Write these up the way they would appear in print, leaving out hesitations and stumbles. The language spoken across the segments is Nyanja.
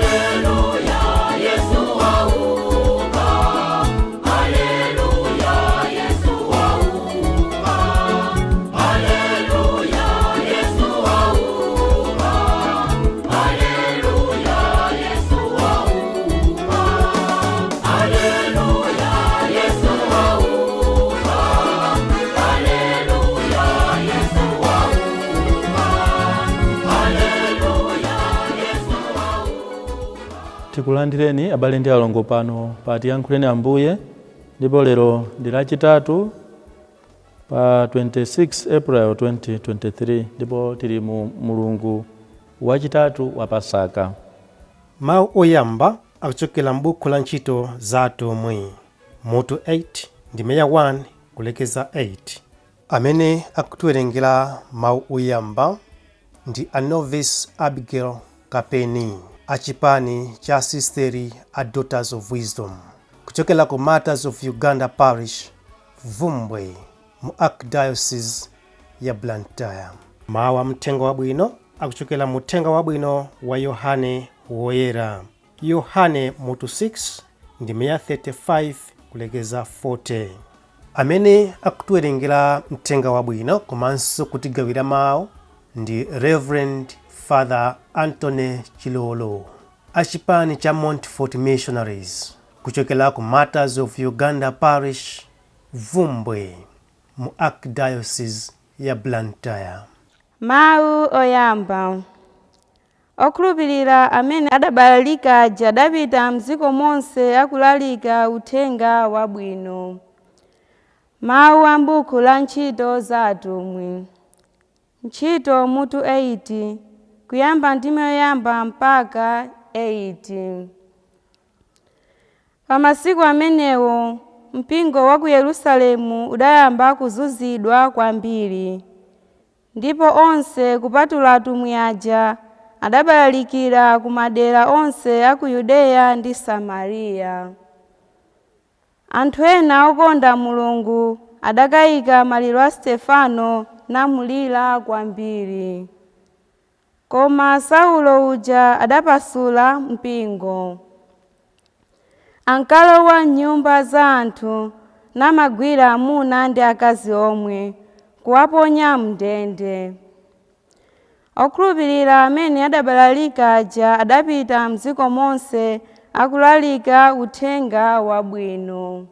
Haleluya, Yesu wauka. Haleluya, Yesu wauka. Haleluya, Yesu wauka. Haleluya, Yesu wauka. Haleluya, Yesu wauka. Haleluya, Yesu wauka. Haleluya, Yesu wauka. Tikulandireni abale ndi alongo pano pa Tiyankhuleni Ambuye, ndipo lero ndi Lachitatu pa 26 April 2023, ndipo tili mu mulungu wachitatu wa Pasaka. Mawu oyamba akuchokera m'buku la Ntchito za Atumwi, mutu 8, ndime ya 1 kulekeza 8. Amene akutiwerengera mawu oyamba ndi a Novice Abigail Kapeni, achipani cha Sisteri a Daughters of Wisdom, kuchokera ku Martyrs of Uganda Parish, Vumbwe, mu Archdiocese ya Blantyre. Mawu a Mthenga Wabwino akuchokera mu Uthenga Wabwino wa Yohane Woyera, Yohane mutu 6, ndime ya 35 kulekeza 40. Amene akutiwerengera Mthenga Wabwino komanso kutigawira mawu ndi Reverend Father Anthony Chilolo, achipani cha Montfort Missionaries, kuchokera ku Martyrs of Uganda Parish, Vumbwe, mu Archdiocese ya Blantyre. Mawu oyamba. Okhulupirira amene adabalalika aja adapita mdziko monse akulalika Uthenga Wabwino. Mawu a m'buku la Ntchito za Atumwi, Ntchito mutu 8, kuyamba ndime yoyamba mpaka 8. Pa masiku amenewo mpingo wa ku Yerusalemu udayamba kuzunzidwa kwambiri, ndipo onse kupatula atumwi aja adabalalikira ku madera onse a ku Yudeya ndi Samariya. Anthu ena okonda Mulungu adakayika maliro a Stefano namulira kwambiri. Koma Saulo uja adapasula mpingo. Ankalowa m'nyumba za anthu namagwira amuna ndi akazi omwe, kuwaponya m'ndende. Okhulupirira amene adabalalika aja adapita mdziko monse akulalika Uthenga Wabwino.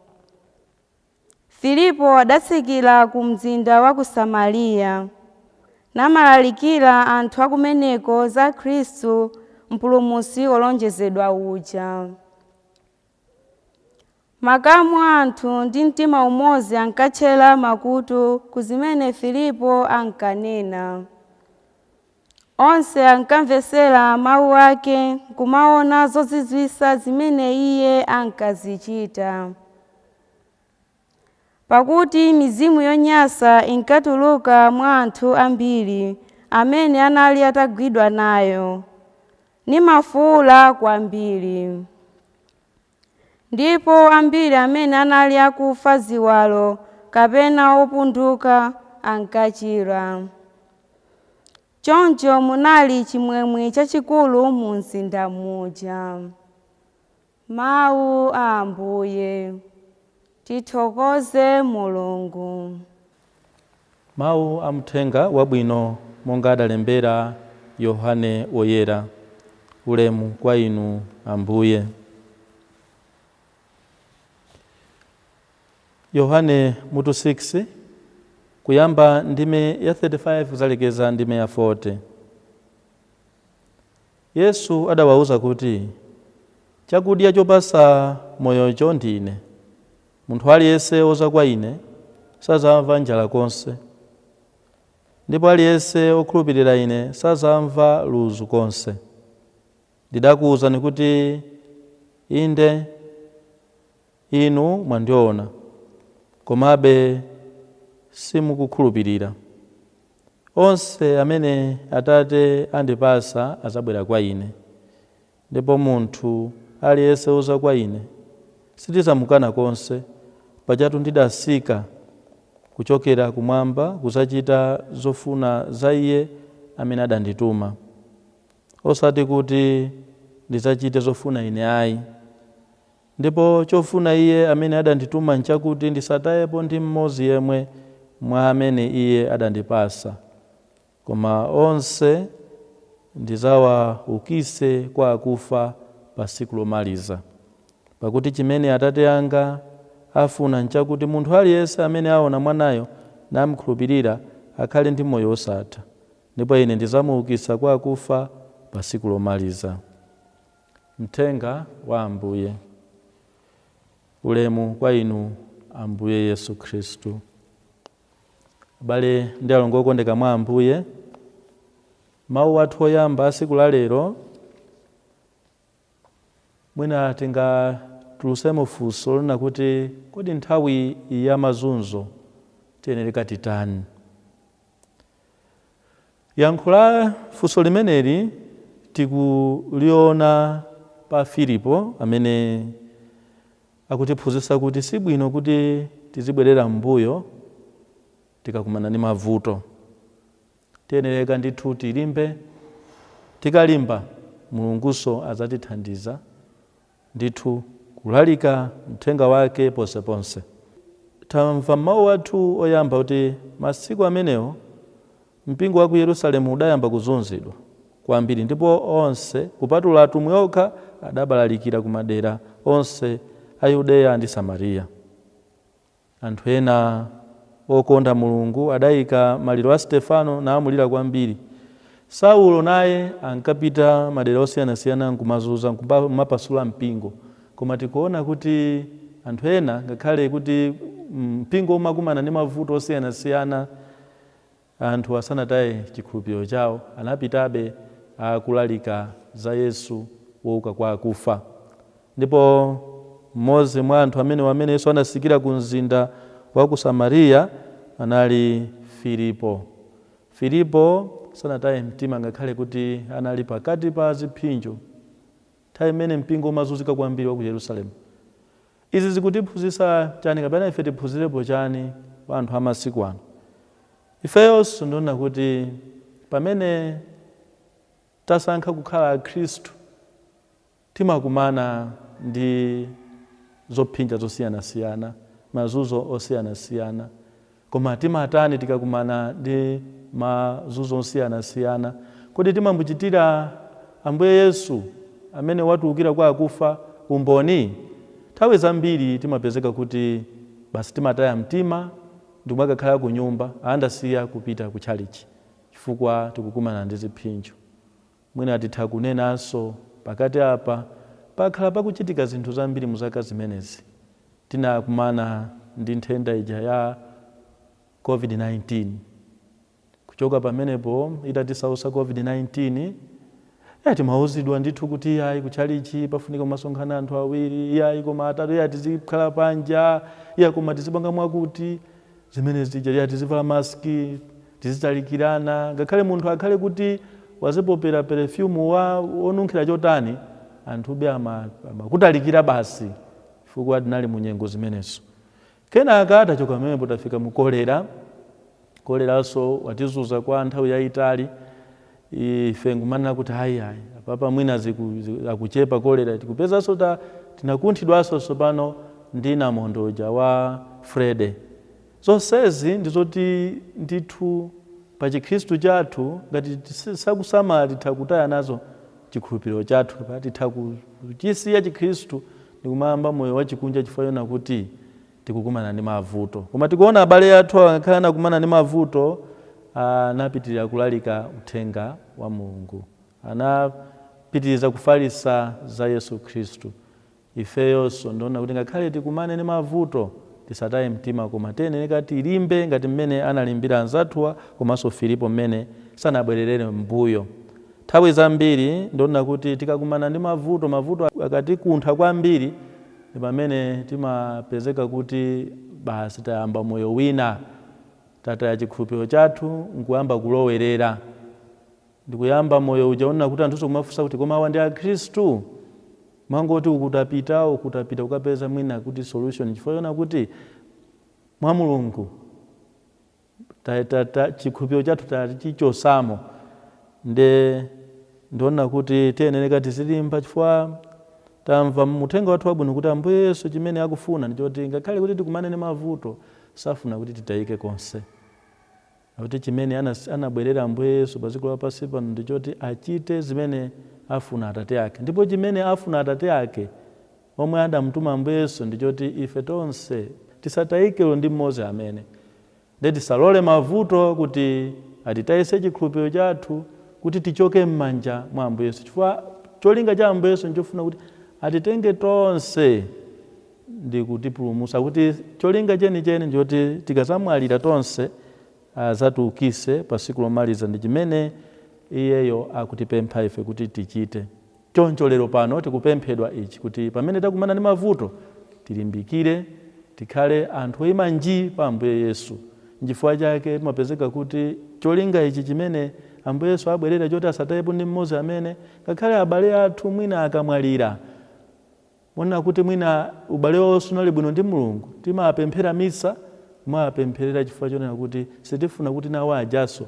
Filipo adatsikira ku mzinda wa ku Samariya namalalikira anthu akumeneko za Khristu Mpulumutsi wolonjezedwa uja. Makamu a anthu ndi mtima umodzi ankatchera makutu ku zimene Filipo ankanena. Onse ankamvetsera mawu ake nkumaona zozizwitsa zimene iye ankazichita. Pakuti mizimu yonyansa inkatuluka mwa anthu ambiri amene anali atagwidwa nayo, nimafuwula kwambiri. Ndipo ambiri amene anali akufa ziwalo kapena opunduka ankachira. Choncho munali chimwemwe chachikulu mu mzinda muja. Mawu a Ambuye. Tithokoze Mulungu. Mawu a Mthenga Wabwino monga adalembera Yohane Woyera. Ulemu kwa inu, Ambuye. Yohane mutu 6, kuyamba ndime ya 35 kuzalekeza ndime ya 40. Yesu adawawuza kuti, "Chakudya chopasa moyocho ndine. Munthu aliyense woza kwa ine sazamva njala konse, ndipo aliyense okhulupirira ine sazamva ludzu konse. Ndidakuwuzani kuti inde inu mwandiona, komabe simukukhulupirira. Onse amene Atate andipasa azabwera kwa ine, ndipo munthu aliyense woza kwa ine sindizamukana konse. Pajatu ndidasika kuchokera kumwamba kuzachita zofuna za iye amene adandituma, osati kuti ndidzachite zofuna ine ayi. Ndipo chofuna iye amene adandituma nchakuti ndisatayepo ndi mmodzi yemwe mwa amene iye adandipasa, koma onse ndidzawaukitse kwa akufa pa tsiku lomaliza. Pakuti chimene Atate anga afuna nchakuti munthu aliyense amene aona Mwanayo namkhulupirira akhale ndi moyo wosatha, ndipo ine ndidzamuukitsa kwa akufa pa tsiku lomaliza. Mthenga wa Ambuye. Ulemu kwa inu, Ambuye Yesu Khristu. Abale ndi alongo okondeka mwa Ambuye, mawu athu oyamba a tsiku la lero mwina tingatulutsemo funso lina kuti, kodi nthawi ya mazunzo tiyenereka titani? Yankho la funso limeneli tikuliona pa Filipo amene akutiphunzitsa kuti sibwino kuti tizibwerera m'mbuyo tikakumana ndi mavuto. Tiyenereka ndithu tilimbe. Tikalimba, Mulungunso adzatithandiza ndithu kulalika mthenga wake ponseponse. Tamva mawu athu oyamba kuti masiku amenewo mpingo wa ku Yerusalemu udayamba kuzunzidwa kwambiri, ndipo onse kupatula atumwi okha adabalalikira ku madera onse a Yudeya ndi Samariya. Anthu ena okonda Mulungu adayika maliro a Stefano namulira kwambiri. Saulo naye ankapita madera osiyanasiyana nkumazunza, nkumapasula mpingo. Koma tikuona kuti anthu ena, ngakhale kuti mpingo umakumana ndi mavuto osiyanasiyana, anthu asanataye chikhulupiriro chawo, anapitabe akulalika za Yesu wouka kwa akufa. Ndipo mmodzi mwa anthu amene Yesu anasikira ku mzinda wa ku Samariya anali Filipo. Filipo sanataye mtima ngakhale kuti anali pakati pa zipsinjo nthawi imene mpingo umazunzika kwambiri wa ku Yerusalemu. Izi zikutiphunzitsa chani, kapena ife tiphunzirepo chani kwa anthu amasiku ano? Ifeyonso ndiona kuti pamene tasankha kukhala Akhristu, timakumana ndi zopsinja zosiyanasiyana, mazunzo osiyanasiyana. Koma timatani tikakumana ndi mazunzo osiyanasiyana? Kodi timamuchitira Ambuye Yesu amene watiukira kwa akufa umboni? Nthawi zambiri timapezeka kuti basi timataya mtima ndikumakakhala ku nyumba, andasiya kupita ku tchalichi chifukwa tikukumana ndi zipsinjo. Mwina titha kunenanso pakati apa pakhala pakuchitika zinthu zambiri mu zaka zimenezi. Tinakumana ndi nthenda ija ya COVID-19. Kuchoka pamenepo, itatisausa COVID-19, timauzidwa ndithu kuti iyayi, kutchalichi pafunika kumasonkhana anthu awiri, iyayi koma atatu, iyayi tizikhala panja, iyayi koma tizipanga mwakuti zimene zija, iyayi tizivala maski, tizitalikirana, ngakhale munthu akhale kuti wazipopera perfume wa onunkhira chotani, anthube amakutalikira basi, chifukwa tinali mu nyengo zimenezo. Kenaka tachoka pamenepo, tafika mu kolera. Koleranso watizunza kwa nthawi yayitali. Ife nkumanena kuti ayi ayi, apapa mwina akuchepa kolera, tikupezanso tinakunthidwanso tsopano ndi namondwe uja wa Freddy. Zonsezi ndizoti ndithu pa Chikhristu chathu, ngati sakusamala, titha kutaya nazo chikhulupiriro chathu, kapena titha kuchisiya Chikhristu ndikumayamba moyo wachikunja chifukwa chona kuti tikukumana ndi mavuto. Koma tikuona abale athu ngakhale anakumana ndi mavuto, anapitirira kulalika uthenga wa Mulungu, anapitiriza kufalitsa za Yesu Khristu. Ifeyonso ndiona kuti ngakhale tikumane ndi mavuto, tisataye mtima, koma tiyenera tilimbe ngati mmene analimbira anzathuwa komanso Filipo mmene sanabwererere mbuyo. Nthawi zambiri ndiona kuti tikakumana ndi mavuto, mavuto akatikuntha kwambiri, ndi pamene timapezeka kuti basi tayamba moyo wina, tataya chikhulupiriro chathu nkuyamba kulowerera ndikuyamba moyo uja unena kuti anthunso kumafunsa kuti, koma awa ndi Akhristu? Mwangoti ukutapita ukutapita, ukapeza mwina kuti solution, chifukwa chona kuti mwa Mulungu chikhulupiriro chathu tachichosamo. Nde Ndiona kuti tiyenereka tizilimba, chifukwa tamva muthenga wathu wabwino kuti Ambuye Yesu chimene akufuna ndichoti ngakhale kuti tikumane ndi mavuto, safuna kuti titayike konse. Akuti chimene anabwerera Ambuye Yesu pa dziko lapansi pano ndichoti achite zimene afuna Atate ake, ndipo chimene afuna Atate ake omwe adamutuma Ambuye Yesu ndichoti ife tonse tisatayike ndi mmodzi amene. Nde tisalole mavuto kuti atitayise chikhulupiriro chathu, kuti tichoke m'manja mwa Ambuye Yesu, chifukwa cholinga cha Ambuye Yesu nchofuna kuti atitenge tonse ndi kutipulumutsa, kuti cholinga chenicheni ndichoti tikazamwalira tonse azatiukise pa tsiku lomaliza. Ndi chimene iyeyo akutipempha ife kuti tichite. Choncho lero pano tikupemphedwa ichi, kuti pamene takumana ndi mavuto tilimbikire, tikhale anthu oyima nji pa Ambuye Yesu. Nchifukwa chake timapezeka kuti cholinga ichi chimene Ambuye Yesu abwerera choti asatayepo ndi mmodzi amene, ngakhale abale athu mwina akamwalira, monena kuti mwina ubale wawo sunali bwino ndi Mulungu, timapemphera misa, kumapempherera, chifukwa chonena kuti sitifuna kuti nawo ajaso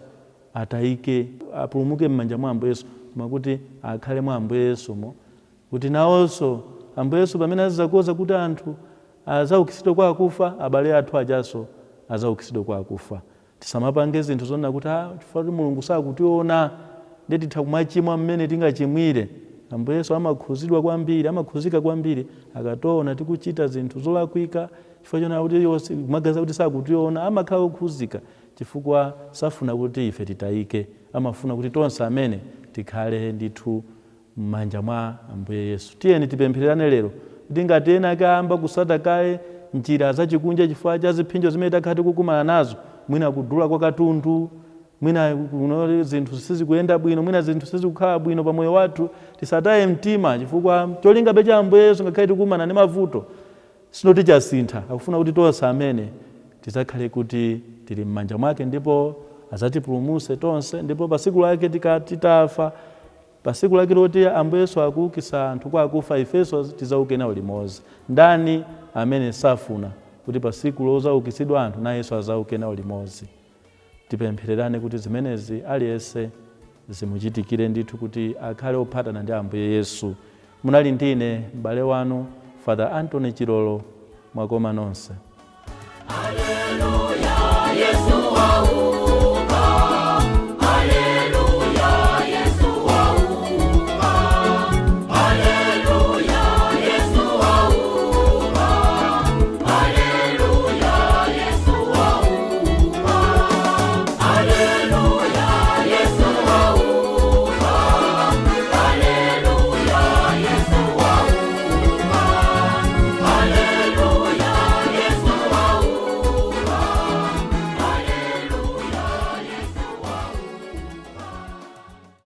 atayike, apulumuke m'manja mwa Ambuye Yesu, koma kuti akhale mwa Ambuye Yesumo, kuti nawonso Ambuye Yesu pamene azidzakonza kuti anthu azaukitsidwe kwa akufa, abale athu ajaso azaukitsidwe kwa akufa. Tisamapange zinthu zonena kuti, ah, chifukwa kuti Mulungu sakutiona, ndiye titha kumachimwa mmene tingachimwire. Ambuye Yesu amakhuzidwa kwambiri, amakhuzika kwambiri akationa tikuchita zinthu zolakwika, chifukwa chonena kuti iwo kumaganiza kuti sakutiona. Amakhala okhuzika chifukwa safuna kuti ife titayike, amafuna kuti tonse amene tikhale ndithu m'manja mwa Ambuye Yesu. Tiyeni tipemphererane lero kuti ngati ena akayamba kusata kale njira zachikunja chifukwa cha ziphinjo zimene takhala tikukumana nazo, mwina kudula kwa katundu, mwina kuno zinthu sizikuyenda bwino, mwina zinthu sizikukhala bwino pa moyo wathu, tisataye mtima, chifukwa cholingabe cha Ambuye Yesu, ngakhale tikukumana ndi mavuto, sinoti chasintha. Akufuna kuti tonse amene tidzakhale kuti tili m'manja mwake, ndipo adzatipulumutse tonse, ndipo pa tsiku lake titafa, pa tsiku lake loti Ambuye Yesu akuukitsa anthu kwa akufa, ifenso tidzauke nawo limodzi. Ndani amene safuna kuti pa tsiku lozaukitsidwa anthu nayenso adzauke nawo limodzi? Tipemphererane kuti zimenezi aliyense zimuchitikire ndithu, kuti akhale ophatana ndi Ambuye Yesu. Munali ndine m'bale wanu Father Anthony Chilolo. Mwakoma nonse. Haleluya, Yesu wauka.